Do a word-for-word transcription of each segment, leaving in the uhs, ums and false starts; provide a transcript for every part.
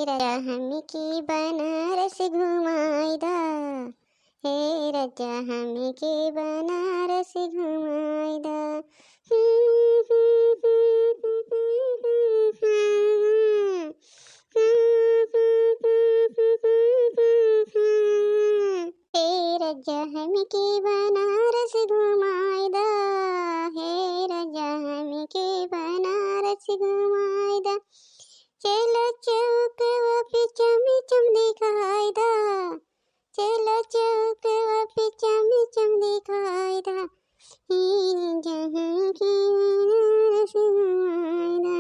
राजा हमके बनारस घुमाई दा, हे राजा हमके बनारस घुमाई दा। हे राजा हमके बनारस घुमाई दा, हे राजा हमके बनारस घुमाई दा। चला चौकवा पे चम चम दिखाई दा, चला चौकवा पे चम चम दिखाई दा। हे राजा हमके बनारस घुमाई दा।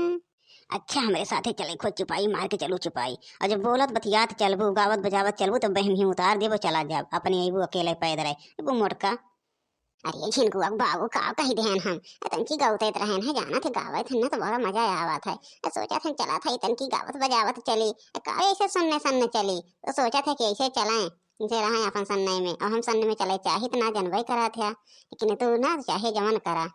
अच्छा, हमरे साथे चले, खूब चुपाई मार के चलू चुपाई। और जब बोलत बतियात चलबू, गावत बजावत चलबू, तब बहिन ही उतार देबो, चला जाब। अपने अइबू अकेले पैदल है, अइबू मोटका। अरे झिनकुआ के बाबू, का कही देहन हम, ए तनकी गावत रहन है, जानत है गावत है ना, तो बड़ा मजा आवत है। ए सोचत है चलत है, तनकी गावत बजावत चली, ए का ऐसे सन्ने सन्ने चली, तो सोचत है कि ऐसे चलें, जैसे रहें अपन सन्ने में, और हम सन्ने में चले चाहित ना, जनबे करत है, लेकिन तू ना चाहे जवन करा।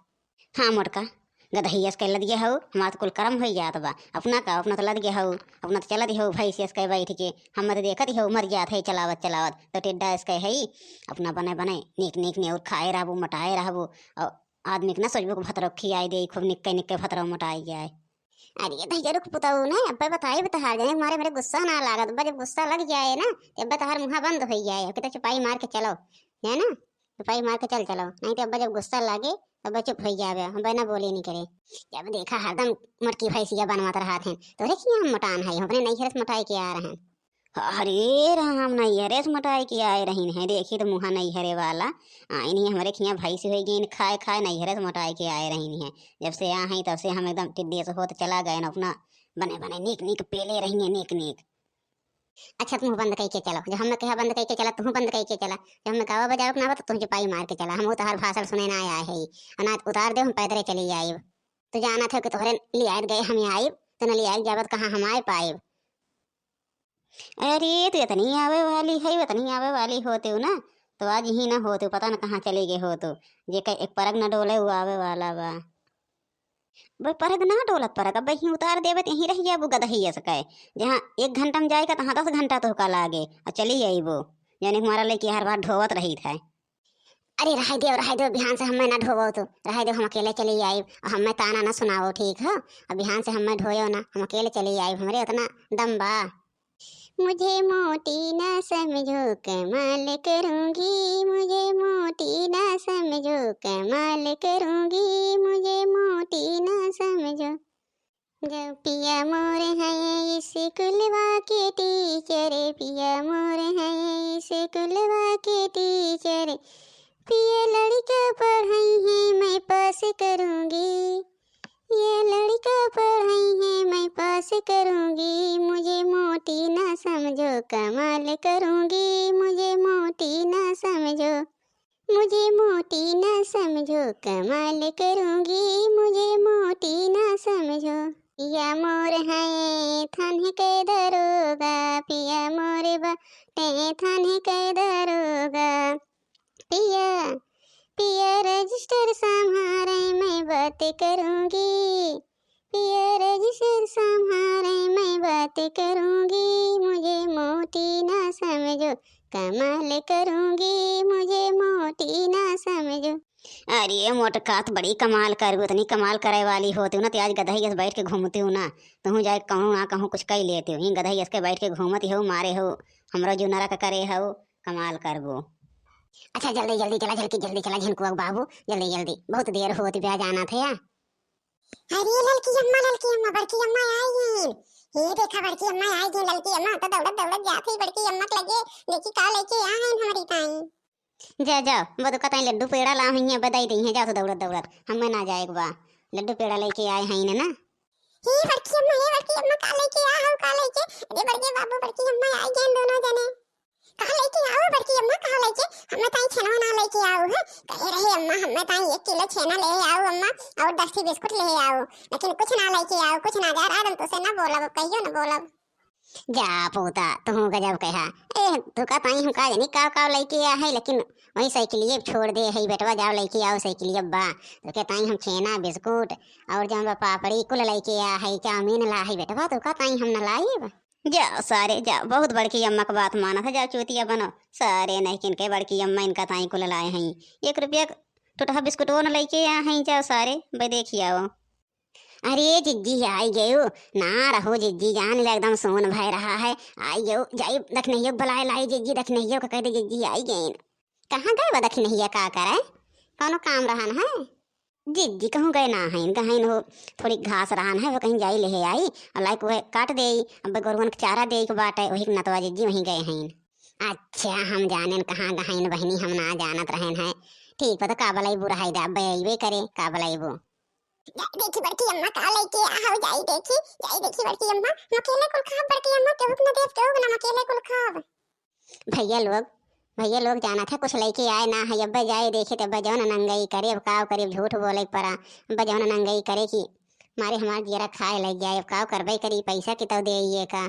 हाँ मोटका, गदहियस के लदिये हऊ, हमार तो कुल करम होई जात बा। अपना का, अपना तो लदिये हऊ, अपना तो चलत हऊ भैंसियस के बैठ के। हम तो देखत हऊ मर जात है चलावत चलावत, तो टेड्डा इसके है, अपना बने बने नीक नीक नेउर खाए रहबू, मोटाए रहबू, और आदमी के ना सोचबू कि भतरो खियाई दे, खूब निक्के निक्के भतरो मोटाई जाए। अरे दहिजरू के पुतऊ ने अब्बे बताई बतहार जाने मारे मेरे गुस्सा ना लागत बा, जब गुस्सा लग जाए ना, तो अब्बे तहार मुँहा बंद हो जाए, कि तो चुपाई मार के चलो, है ना? चुपाई मार के चल चलो, नहीं तो अब्बे जब गुस्सा लागे, तब चुप हो जावे, हम ना बोले नहीं करे। जब देखा हरदम मोटकी भैंसिया बनवत रहत हैं, तोरे किया हम मोटान है, हम अपने नैहर से मोटाई के आ रहे हैं। अरे राम, नैहरे से मोटाई के आए रहीन है, देखी तो मुँहा नैहरे वाला। आइन ही हमरे खिया भैंस हो गई, खाए खाए नैहरे से मोटाई के आए रहीन है। जब से आ हैं, तब से हम एकदम टिड्डी से होत चला गए ना, अपना बने बने नीक नीक पेले रही हैं, नीक नीक। अच्छा, तुम बंद कई के चलो, जब हमने कहा बंद कई के चला, तुम बंद कई के चला। जब हमने गावा बजावा के ना बा, तो तुम चुपाई मार के चला, हम उतार भाषण सुने ना आया है, अनाज उतार दे, हम पैदल चली आइब। तो जानत है कि तोहरे लियात गए हम आइब, तो न लियात जाबत कहाँ हम आए पाइब। अरे, तू इतनी आवे वाली है, इतनी आवे वाली होते हो ना, तो आज ही ना होते, पता न कहाँ चले गए हो तो। जेकर एक परग न डोले, वो आवे वाला बा। बे, परग ना डोलत परग, अब ही उतार देवे, तो यहीं रह जाबू गदहिया से कहे। जहाँ एक घंटा में जाएगा, तहाँ दस घंटा तोहका लागे, और चली आइबो। यानी हमारा लइके हर बार ढोवत रही था। अरे रहे दे, रहे दे, बिहान से हमें ना ढोबो तो, रहे दे, हम अकेले चली आइब, और हमें ताना ना सुनाओ, ठीक है? अब बिहान से हमें ढोयो ना, हम अकेले चली आइब, हमरे उतना दम बा। मुझे मोटी ना समझो, कमाल करूँगी, मुझे मोटी ना समझो, कमाल करूँगी, मुझे मोटी ना समझो। जब पिया मोर है स्कूलवा के टीचर, पिया मोर है स्कूलवा के टीचर, पिया लड़का पढ़ई है मैं पास करूँगी, ये लड़का पढ़ई है मैं पास करूँगी, मुझे मोटी ना समझो, कमाल करूँगी, मुझे मोटी ना समझो। मुझे मोटी ना समझो, कमाल करूँगी, मुझे मोटी ना समझो। पिया मोर है थाने के दरोगा, पिया मोर बाटे थाने के दरोगा। पिया, पिया रजिस्टर संभारे मैं बात करूँगी, पिया रजिस्टर संभारे मैं बात करूँगी, मुझे मोटी ना समझो, कमाल करूँगी, मुझे मोटी ना समझो। अरे मोटका, तो बड़ी कमाल करबू, इतनी कमाल करे वाली होती हूँ ना, तो आज गदहियस बैठ के घूमती हूँ ना, तुहूँ जाए कहूँ ना कहूँ कुछ कई लेती हूँ, गदहियस के बैठ के घूमती हो, मारे हो, हमरो जीव नरक करे हो, कमाल करबू। अच्छा जल्दी जल्दी चला, झलकी जल्दी चला, झिनकुआ के बाबू, जल्दी जल्दी, बहुत देर होती बा, जाना था या। अरे ललकी अम्मा, ललकी अम्मा, बड़की अम्मा आई गईं। हे देखा बड़की अम्मा आई गईं, ललकी अम्मा तो दौड़त दौड़त जात है बड़की अम्मा के लगे, देखी का लेके आ हैं हमारी ताई। जा जाओ, वो तो कतई लड्डू पेड़ा ला हुई हैं, बधाई दी हैं, जाओ तो दौड़त दौड़त, हमें ना जाए एक बार, लड्डू पेड़ा लेके आए हैं ना। हे बड़की अम्मा, हे बड़की अम्मा, का लेके आ हो, का लेके? अरे बड़के बाबू, बड़की अम्मा आई गईं दोनों जने। का लेके आओ बड़की अम्मा, का लेके? हमें ताई छेना ना लेके आओ है। कहे रहे अम्मा, हमें ताई एक किलो छेना ले आओ अम्मा, और दस ठी बिस्कुट ले आओ, लेकिन कुछ ना लेके आओ, कुछ ना। जा रहा तुमसे ना बोलब, कहियो ना बोलब। जा पूता, तू गजब कहा। ए, तू का ताई हम का जानी का का लेके आ है, लेकिन वही साइकिलिए छोड़ दे है बेटवा, जाओ लेके आओ साइकिलिए बा। तो के ताई हम छेना, बिस्कुट और जौन बा पापड़ी कुल लेके आ है, चाउमीन ला है बेटवा, तो का ताई हम न लाइब? जाओ सारे जाओ, बहुत बड़की अम्मा क बात मानत है, जाओ चूतिया बनो। सारे नहिकिन के बड़की अम्मा इनका ताई कुल लाए हैं। एक रुपया क टुटहा बिस्कुटवो न लइके आए हैं, जाओ सारे, बे देखी आओ। अरे जिज्जी आई गयो, ना रहो जिज्जी, जान ले एकदम सोन भय रहा है। आई गयो, जाई दखनहियो क बुलाए लाई जिज्जी, दखनहियो क कह दे जिज्जी आई गईन। कहाँ गए बा दखनहिया, का करे, कौनो काम रहन है? जिज्जी कहूँ गए ना हैं, गहन हो, थोड़ी घास रहन है, वो कहीं जाई लेहे आई, और लाइक वह काट देई, अब गोरुअन क चारा देई के बाटे, वही क नतवा जिज्जी वहीं गए हैं। अच्छा, हम जानेन कहाँ गहन बहिनी, हम ना जानत रहन है। ठीक बा, तो का बलैबू रहाई दे, अब अइबे करे, का बलैबू? जाई देखी बड़की अम्मा का लइके आ हो, जाई देखी, जाई देखी बड़की अम्मा, हम अकेले कुल खाब बड़की अम्मा, केहू के न देब, केहू के न, हम अकेले कुल खाब। भैया लोग, भैया लोग जानत है कुछ लइके आए ना है, अब्बे जाए देखे त अब्बे जौन नंगई करे, अब काव करी, अब झूठ बोले के परा, अब्बे जौन नंगई करे कि मारे हमार जियरा खाए लग जाए, अब काव करबे करी, पैसा कितौ दे ये का।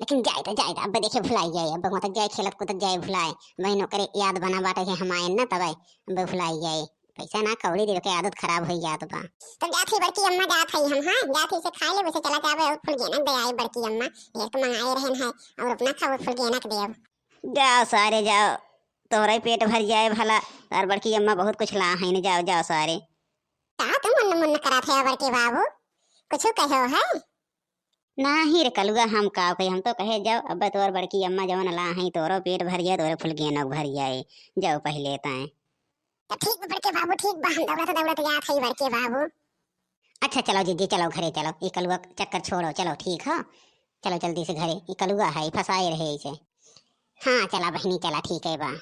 लेकिन जाए त जाए त अब्बे देखे भुलाई जाए, अब्बे वहाँ तक जाए खेलत कूदत जाए भुलाए, वही नौकरे याद बना बाटे कि हम आए न तबे अब्बे भुलाई जाए। पैसा ना कौड़ी देवे के आदत खराब हो जात बा। तब जात ही बड़की अम्मा, जात ही हम, हाँ, जात ही से खाए ले, वैसे चला जावे और फुलगेनक दे आई बड़की अम्मा, ढेर तो मंगाए रहन है, और अपना खाओ फुलगेनक देव। जाओ सारे जाओ, तोहरा ही पेट भर जाए भला, और बड़की अम्मा बहुत कुछ ला है न, जाओ जाओ सारे। का तुम मुन्न मुन्न करत है बड़के बाबू, कुछ कहो है? नाही रे कलुआ, हम का कही, हम तो कहे जाओ, अब तोर बड़की अम्मा जवन ला है, तोरो पेट भर जाए, तोरे फुलगेनो भर जाए, जाओ पहले ताए। तो ठीक बा बड़के बाबू, ठीक बा, हम दौड़त दौड़त जात हई बड़के बाबू। अच्छा चलो जिज्जी, चलो घरे चलो, ई कलुआ चक्कर छोड़ो, चलो ठीक हो, चलो जल्दी से घरे, ई कलुआ है, ई फंसाए रहे इसे। हाँ चला बहिनी चला, ठीक है बा।